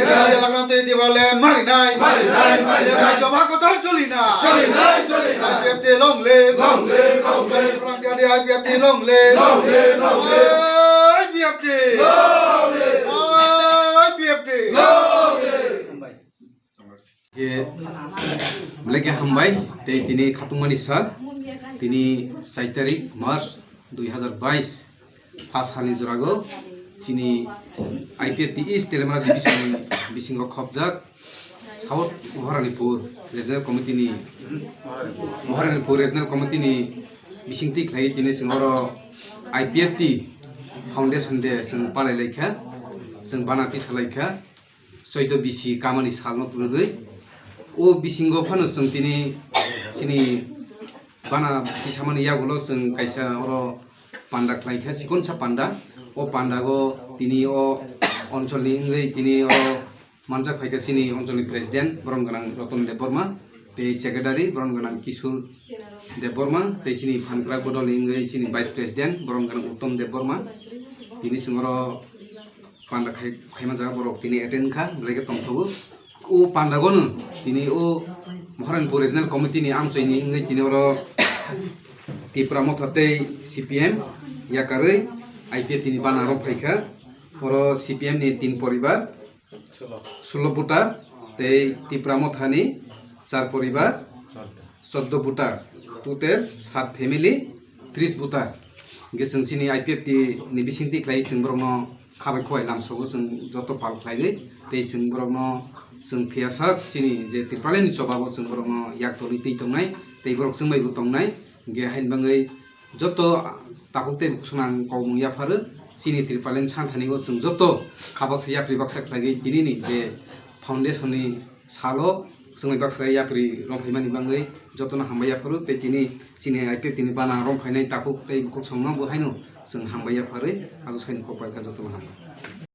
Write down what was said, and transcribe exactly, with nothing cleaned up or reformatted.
Lagnam tei Tipraland marinai. Marinai, marinai. Joma kotor choli na. Choli nai, choli nai. I P F T long live. Long live, long live. Lagnam tei I P F T long live. Long live, long live. I P F T. Long live. I P F T. Long live. Khe belai khe hambai, tei tini khatungmani sal, tini char tarik March dui hazar bais, pha salni jorago chini I P F T East Telemara Division ni bisingo khopjak South Maharanipur Regional Committee ni, Maharanipur Regional Committee ni bisingtwi khlai tini chwng oro I P F T Foundation Day chwng palai laikha, chwng bana tisa laikha. Choido bisi kamani salno twrwgwi. O bisingo phano chwng tini chini bana tisamani yagulo chwng kaisa oro panda khlaikha, chikonsa panda. O pandago tini o oncholni wngwi tini o manjak phaikha chini oncholni president borom gwnang Roton Debbarma, tei secretary borom gwnang Kishore Debbarma, tei chini phankrak bodolni wngwi chini vice president borom gwnang Uttom Debbarma. Tini chwng oro panda khai, khaima jaga borok tini attend kha, belai khe tongthogo. O pandagono tini o Maharanipur Regional Committee ni amchoini wngwi tini oro Tipra Motha tei C P M yakarwi I P F T ni bana rok phaikha. Oro C P M ni tin poribar, sulo voter, tei Tipra Motha ni char poribar, choddo voter, total sat family, tris voter. Hingke chwng chini I P F T ni bisingtwi khlai chwng borokno khabai khowai lamsogo chwng joto pal khlaiwi, tei chwng borokno chwng phiya sak chini je Tipraland ni chobago chwng borokno yak torwi twi tongnai, tei borok chwng bai bo tongnai. Hingke haini bagwi joto takhuk tei bukhuk swnang kokmung yapharo chini Tipraland santhani o chwng joto khabaksa yapri baksa khlaiwi tinini je foundation ni salo chwngwi baksa yapri rwngphaimani bagwi jotono hambai yapharo tei tini chini I P F T ni bana rwngphainai takhuk tei bukhuk songno bo haino chwng hambai yapharwi aswk saini kok bai kha jotono hambai.